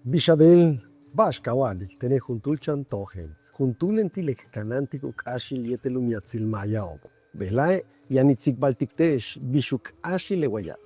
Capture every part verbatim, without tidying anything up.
Bix a beel, ba'ax ka wa'alik tene' juntúul chan tóojen, juntúulen ti' le k kanáantik u k'áaxil yéetel u miatsil maaya'ob. Bejla'e' yaan in tsikbaltik te'ex bix u k'áaxil le waya'.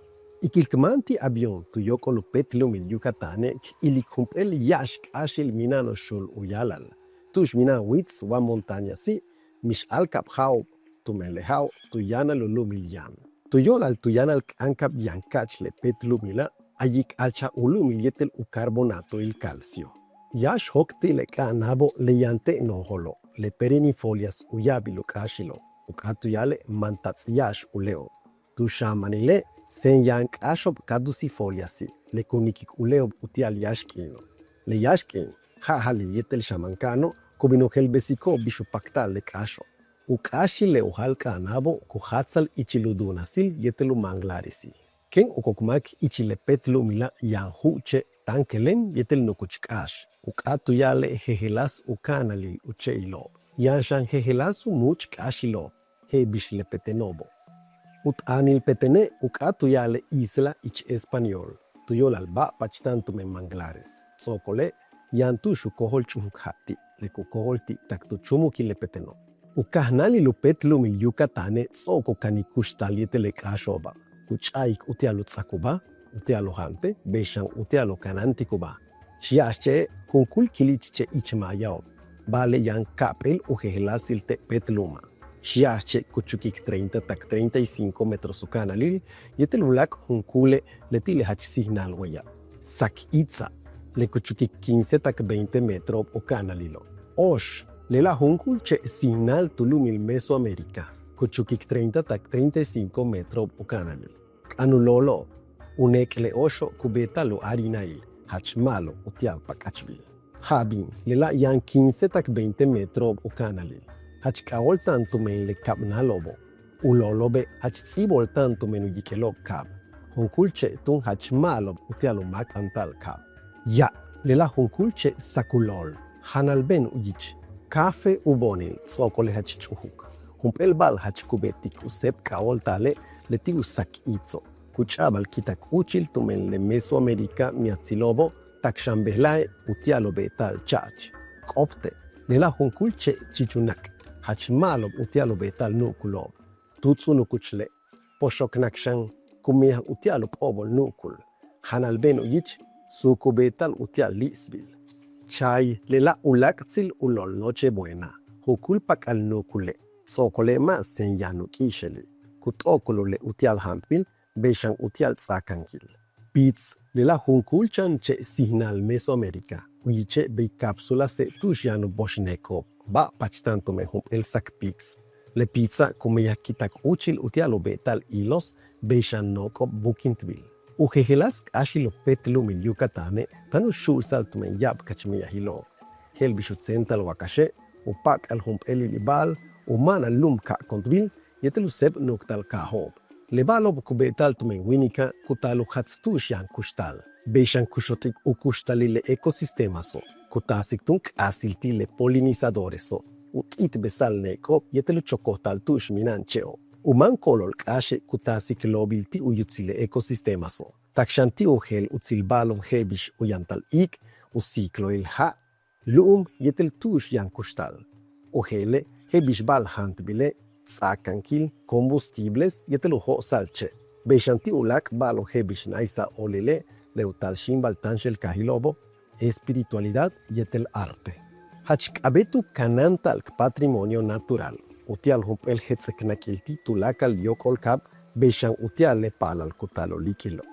Ikil k máan ti' avión tu yóok'ol u péet lu'umil Yucatane' k ilik jump'éel yáax k'áaxil mina'ano'ob xuul u ya'ala'al. Tu'ux mina'an wits wa montañasi', mix áalkab ja'ob, tumen le ja'o' tu yáanal u lu'umil yaan. Tu yo'olal tu yáanal k'áankab yaan ka'ach le péet lu'umila', ayik alchaj u lu'umil yéetel u carbonatoil calcio. Yáax jóok' ti' le k'a'anabo' le yaan te' nojolo', le perennifolias u ya'abil u k'áaxilo', u k'áat u ya'ale' mantats' yáax u le'ob. Tu xamanile' séen yaan k'áaxo'ob caducifoliasi', le ku nikik u le'ob uti'al yáax k'iino'. Le yáax k'iin, ja'ajalil yéetel xaman ka'ano', ku bin u jelbesiko'ob bix u pakta'al le k'áaxo'. U k'áaxil le ojal k'a'anabo' ku jáatsal ichil u duunasil yéetel u manglaresi'. Kéen okok máak ichil le péet lu'umila' yaan ju'uche' táankelen yéetel nukuch k'áax, u k'áat u ya'ale' jejeláas u ka'analil u che'ilo'ob. Yaan xan jejeláas u múuch' k'áaxilo'ob, je'el bix le peteno'obo'. U t'aanil petene' u k'áat u ya'ale' isla ich español, tu yo'olal ba'pach táan tumen manglares. Ts'o'okole' yaan tu'ux u kóojol ch'ujuk ja' ti', le ku kóojol ti' tak tu chúumukil le peteno'. U kajnáalil u péet lu'umil Yucatane' ts'o'ok u kanik kuxtal yéetel le k'áaxo'oba'. Ku ch'a'ik uti'al u ts'akubáa, uti'al u jaante', bey xan uti'al u kanáantikubáa. Xya'axche'e' junkúul kili'ich che' ich maaya'ob. Ba'ale' yaan ka'ap'éel u jejeláasil te' péet lu'uma'. Xya'axche' ku chukik treinta tak treinta y cinco metros u ka'analil yéetel u láak' junkúule' leti' le jach sijnal weya'. Sak itsa', le ku chukik quince tak veinte metroob u ka'analilo'. Óox, lela' junkúul che' sijnal tu lu'umil Mesoamérica, ku chukik treinta tak treinta y cinco metroob u ka'analil. K'an u loolo'ob, u neek' le óoxo' ku beeta'al u harinail, jach ma'alob uti'al pak'achbil. Ja'abin, lela' yaan quince tak veinte metroob u ka'analil. Jach k'ajóol táan tumen le kabnalo'obo'. U loolo'obe' jach ts'íibo'ol táan tumen u yik'elo'ob kaab. Junkúul che' túun jach ma'alob uti'al u máak'anta'al kaab. Ya', lela' junkúul che' sak u lool, janal ben u yich. Café u boonil, ts'o'okole' jach ch'ujuk. Jump'éel ba'al jach ku beetik u séeb k'ajóolta'ale' leti' u sak itso'. Ku ch'a'abal kitak úuchil tumen le Mesoamérica miatsilo'obo', tak xan bejla'e' uti'al u beeta'al cha'ach. K'óopte', lela' junkúul che' chichunak, jach ma'alob uti'al u beeta'al nu'ukulo'ob. Tuuts' u nukuch le', poxok nak xan, ku meyaj uti'al u p'o'obol nu'ukul. Janal ben u yich, suuk u beeta'al uti'al líi'sbil. Chay, lela' u láak'tsil u lool Nochebuena, junkúul pak'al nu'ukule', ts'o'okole' ma' séen yaan u k'i'ixeli'. Ku t'o'okul u le uti'al jantbil, bey xan uti'al ts'aakankil. Pits, lela' junkúul chan che' sijnal Mesoamérica, u yiche' bey cápsulase' tu'ux yaan u boxneeko'ob, ba'pach táan tumen jump'éel sak pits. Le pitsa' ku meyaj kitak úuchil uti'al u beeta'al hilos, bey xan nook'o'ob búukintbil. U jejeláas k'áaxil u péet lu'umil Yucatane' táan u xu'ulsa'al tumen ya'ab kach meyajilo'ob. Je'el bix u tséental wakaxe', u pa'ak'al jump'éelil ba'al, u ma'anal lu'um ka'akontbil, yéetel u séeb nu'uktal kaajo'ob. Le ba'alo'ob ku beeta'al tumen wíinika' ku taal u jats tu'ux yaan kuxtal. Bey xan ku xot'ik u kuxtalil le ecosistemaso', ku taasik túun k'aasil ti' le polinizadoreso', u t'itbesa'al neek'o'ob yéetel u chokojta'al tu'ux mina'an che'ob. U máan ko'olol k'áaxe' ku taasik loobil ti' u yutsil le ecosistemaso'. Tak xan ti' u jeel u tsil ba'alo'ob je'el bix u yantal iik', u siiklo'il ja', lu'um yéetel tu'ux yaan kuxtal. U jeele' je'el bix ba'al jantbile', ts'aakankil, combustibles yéetel u jo'osa'al che'. Bey xan ti' u láak' ba'alo'ob je'el bix náaysa'al óolele', le u taal xíimbal táanxel kaajilo'obo', espiritualidad yéetel arte. Jach k'a'abéet u kanáanta'al k patrimonio natural uti'al jump'éel jets'eknakil ti' tuláakal yóok'ol kaab, bey xan uti'al le paalal ku taal u líik'ilo'.